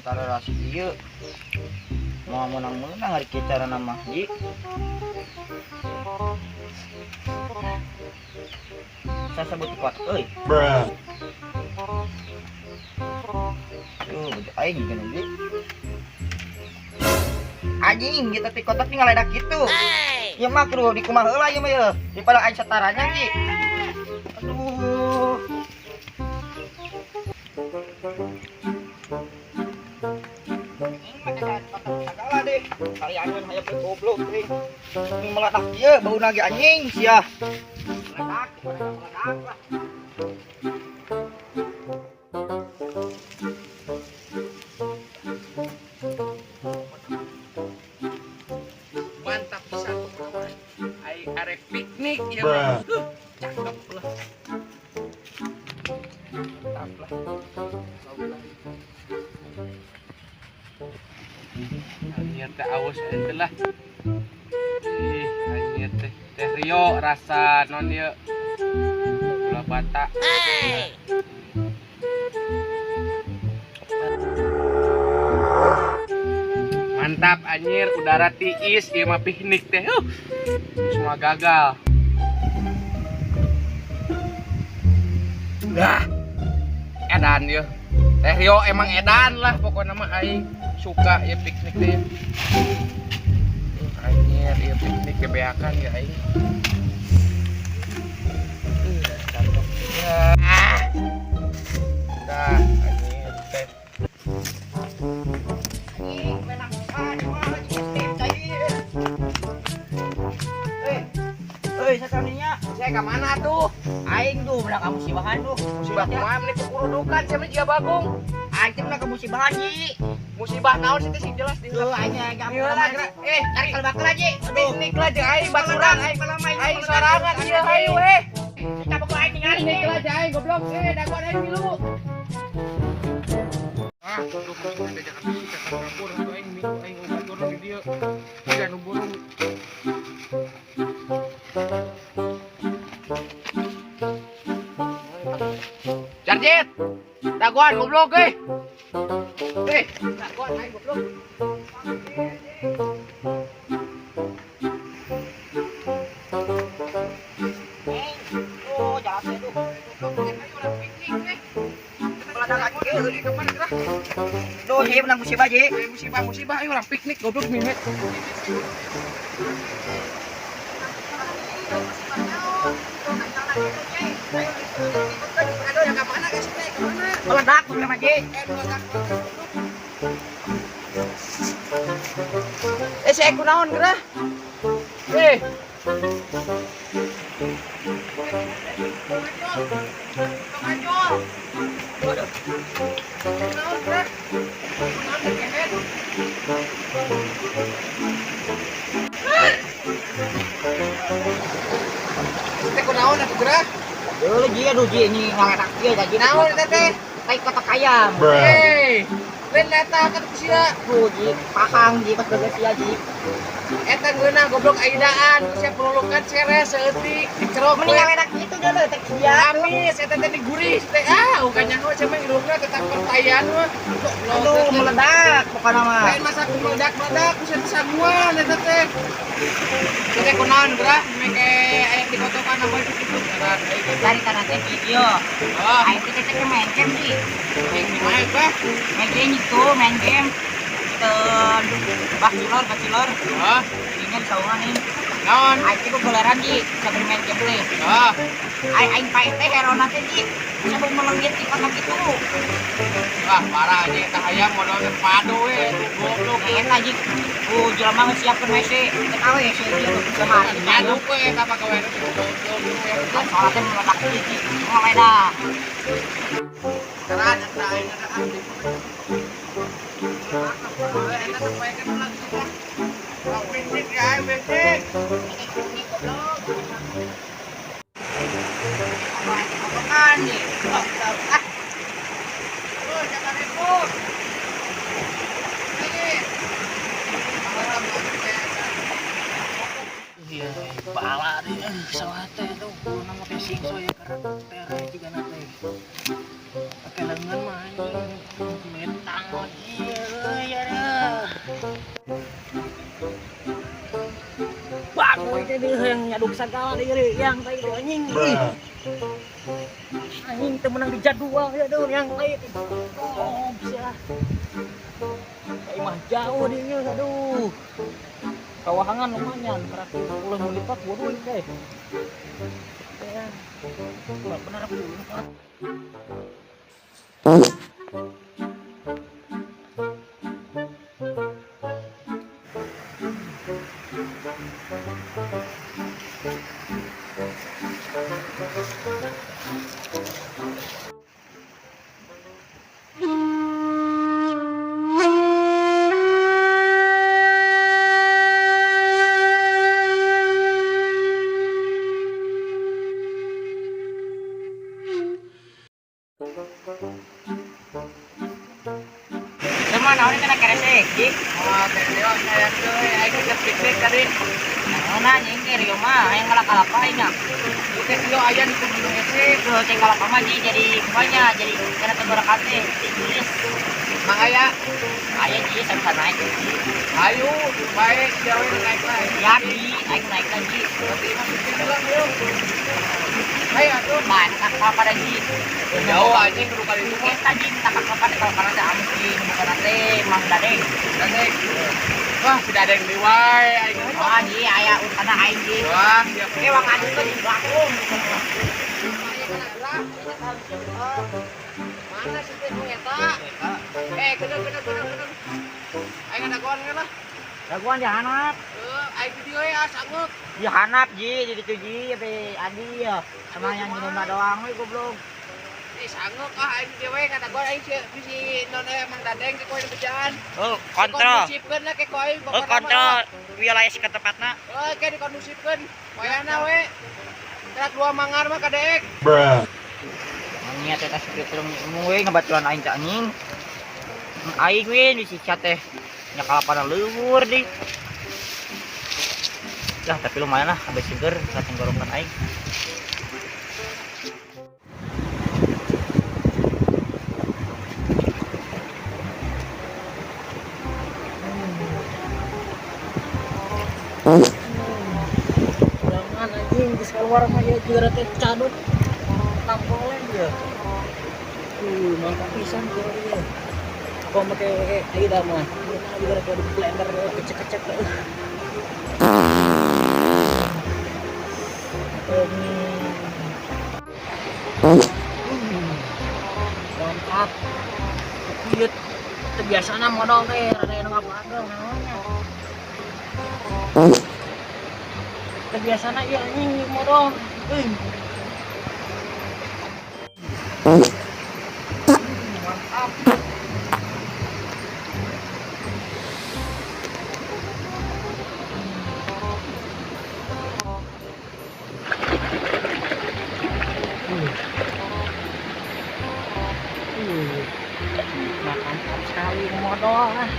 Karena rasi ieu. Mau menang-menang hari kieu carana mah, Ji. Saya sebut kuat euy. Bruh. Tuh, baju aing gini, Ji. Anjing, kita ti kotak tinggal ngaledak kitu. Ieu mah kudu dikumaha heula ieu mah yeuh. Daripada aing sataranya, Ji. Aduh. Anjing mah kotak sagala deh. Kali anu hayang goblok euy. Ini meledak ieu bauna ge anjing sia. Meledak, meledak lah. Mantap pisan pokoknya. Aing arek piknik ya. Bruh. Cakep lah. Mantap lah. Anjir teh aus teh lah. Ih, anjir teh teh Rio rasa non ieu. Gula bata. Mantap anjir, udara tiis ieu mah piknik teh. Semua gagal. Dah. Edan ieu. Teh Rio emang edan lah pokoknya mah aing suka ya piknik teh. Anjir, ieu piknik gebeakan ya aing. Cakep. Ah. Dah, anjir teh. Anjing, menang pisan mah anjing cair. Eh. Euy, sakalinya Saya ke mana tuh? Aing tuh menang kamusibahan tuh. Musibah kumaha meni kukurudukan sia mah jiga bagong. Aing teh menang kamusibahan, Ji. Musibah naon sih teh sing jelas di Tuh aing nya Ieu lah, gerak. Tarik kalbakeul aja. Piknik lah jeung aing baturan aing aing sorangan ieu hayu eh. Kita pokok aing ningali. Piknik lah jeung aing goblok. Dagoan aing milu. Ah, goblok maksudnya teh jangan sih kakak kabur atuh aing milu aing batur di dieu. Udah nu burung. Jarjit. Dagoan goblok euy. Dagoan aing goblok. Oh, jalan tuh. Duh, Ji, menang musibah, Ji. Musibah, musibah, ayo orang piknik goblok mimet. Aduh, yang ke mana guys? Ke mana? Meledak pokoknya mah, Ji. Si Eko naon gerah? Naon gerah? Naon kehed? Teh kunaon atuh gerah? Duh, Ji, aduh, Ji, ini ngaledak ieu tadi. Naon eta teh? Tai kotak ayam. Bruh. Lain eta kan ku sia. Tuh, Ji, pahang, Ji, pas geus sia, Ji. Eta ngeunah goblok aidaan, ku sia perulukan ceres saeutik dicerok. Mending ngaledak kitu dah teh sia. Amis, eta teh diguris teh. Ah, uga nyaho sia mah irungna tetap pertaian mah. Aduh, meledak pokoknya mah. Lain masa ku meledak-meledak ku sia teh saguan eta teh. Teh kunaon gerah meke aya dikotokan apa itu kitu ngaran aing. Dari tanah teh Ji, ieu. Ah, Aing teh teh main game, Ji. aing di mana teh? Main game itu, main game. Ten bacilor, bacilor. Ah, Ininya di saungan nih. naon? Aing teh gogoleran, Ji, sambil main game teh. Ah, Aing aing pae teh herona teh, Ji. Sambil melengit di kotak itu. wah parah aja eta hayam modal teh padu we goblok. Eta, Ji. Jelema geus siapkeun WC, teh awe WC ieu kumaha. Nyaduk we eta pagawean teh goblok we. Kan soalnya teh meledak ieu, Ji. Ngeledak. Keran eta aing ada ah. Eta sampaikeun ulah gitu lah. Piknik ya, aing piknik. Kotokan, Ji. Ah, Oh, jangan ribut. Iya, bala deh, sawah teh tuh, nama teh singso ya karena tere juga nate. Pakai lengan mah anjing, metang lagi ya. teh yang nyaduk sagala deui yang teh anjing. Anjing teu meunang di jadwal ya deuh yang teh. Oh, sia. Imah jauh dinya aduh. Kawahangan lumayan 110 menit pak bodoh teh. Ya. Benar dulu. Sama naon kena keresek, Dik. Wah, teh Rio saya teh aing geus piknik tadi. Naon anjing teh Rio mah hayang ngalak-alak aing nya. Teh Rio aya di Gunung Esek. Tuh teh kalapa mah Ji jadi kumanya jadi kena tenggorokan teh tiis. Mang aya, Aya Ji bisa naik. ayo bae gawe naik lah. Ya Ji, aing naik lagi. Berarti masuk ke dalam yuk. Ayo atuh. Main kalapa da Ji. Jauh anjing kudu kali itu mah. Eta Ji minta kalapa teh kalau teh amus Ji, bukan teh Mang Dadeng. Dadeng. Wah, si Dadeng deui wae aing. Oh Ji, aya utana aing Ji. Wah, siap. Eh wang adu teh di belakang. Mana sih teh nu eta? Eh, kedeng kedeng kedeng kedeng. Aing ada goan lah. Daguan di hanap. Aing video ya sanggup. Di hanap Ji, di ditu Ji, sampai Adi ya. Sama yang di doang we goblok. Ih, sanggup ah aing di we kata gua aing si si non Mang Dadeng ke koe bejaan. Oh, kontrol. Dikondusifkeun lah ke koe. Oh, kontrol wilayah ke tempatna. Oh, ke dikondusifkeun. Wayahna we. Terak dua mangar mah kadeek. Bruh. Niat eta supir truk we ngabaturan aing teh anjing. Aing we di sica teh nya kalapana leuwur di. Lah, tapi lumayan lah habis seger ka tenggorokan aing. Jangan anjing geus keluar mah ieu juara teh cadut. Tampolen dia. Mantap pisan dia. Aku make aida mah. Juga rek di blender kecek-kecek. Mantap. Ieu teu biasana modal teh rada anu ngapagel naonnya. Teu biasana ieu anjing modal. Euy. Mantap. Mantap sekali modal ah.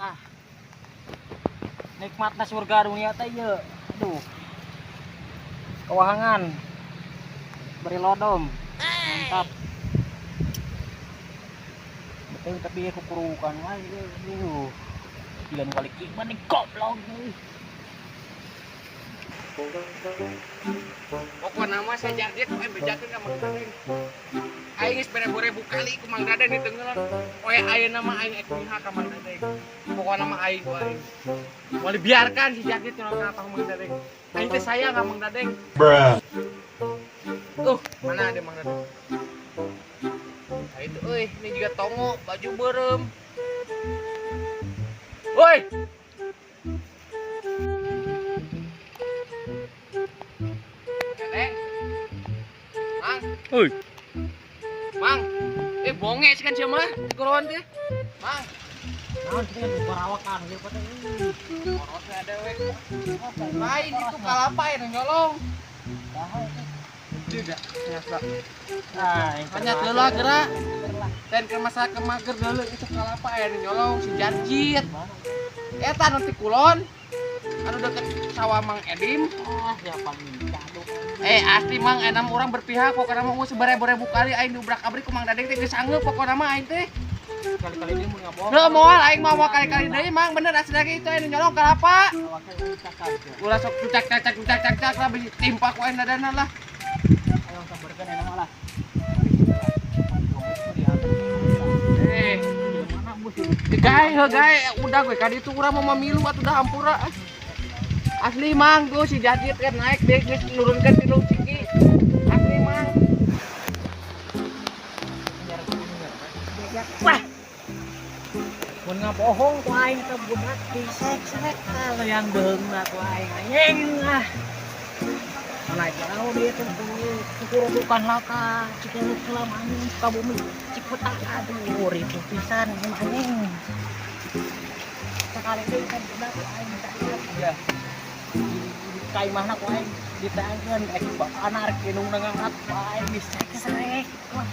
Ah. Nikmatna surga dunia teh ieu. Aduh. Kawahangan. Beri lodom. Mantap. Betul tapi kukurukan wae aduh. Gila nu kali kieu nih goblok. Pokokna mah saya jadit aing bejakeun ka Mang Dadeng. Aing geus beribu-ribu kali ku Mang Dadeng ditenggelan. Oe ayeuna mah aing ek mihak ka Mang Dadeng. Pokokna mah aing ku aing. Moal dibiarkan si Jadit nyolong ka Mang Dadeng. Aing teh sayang ka Mang Dadeng. Bruh. Mana ada Mang Dadeng? Nah itu euy, ini juga tongo, baju beureum. Woi. Dadeng. Mang. Oi. Mang. Bonge sih kan sia mah, gorowan teh. Mang. Naon sih kan parawakan ieu teh. Korosnya ada we. Lain itu kalapa ya nyolong. Saha teh? Tidak. Biasa. Ah, Hanya lelah gerak. Dan ke masalah kemager dulu itu kalapa aya nu nyolong si Jarjit. Eta nu ti kulon. Anu deket sawah Mang Edim. Ah, siapa caduk. Asli Mang enam orang berpihak pokokna mah geus seribu-ribu kali aing diubrak-abrik ku Mang Dadeng teh geus sangeup pokokna mah aing teh. Kali-kali dia mau ngabohong. Heuh moal aing mah moal kali-kali deui Mang bener asli lagi itu anu nyolong kalapa. Ulah sok cucak cacak cucak cacak lah bisi timpa ku aing dadana lah. Ayo sabarkeun enak mah lah. Eh, gae heuh gae udah gue kadi itu urang mau memilu atuh dah hampura. Asli Mang tuh si Jadit kan naik dia geus nurunkeun tilu ciki. Asli Mang. Wah. Mun ngabohong ku aing teh budak disek-sek kalau yang beheungna ku aing anjing ah. Mana jauh dia tuh kurutukan laka cikerut kelam anjing Sukabumi Ciputat aduh ribu pisan anjing. Sekali deui kan budak ku aing tak ya. Ka imahna ku aing diteangkeun ek bapana rek indungna ngangkat ku aing disek-sek. Wah.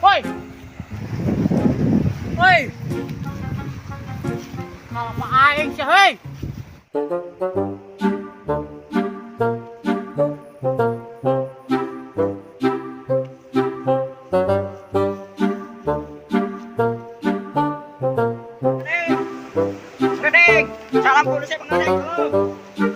Woi. Woi. Kalapa aing sih, hei. Dedeng, salam polisi Mang Dadeng.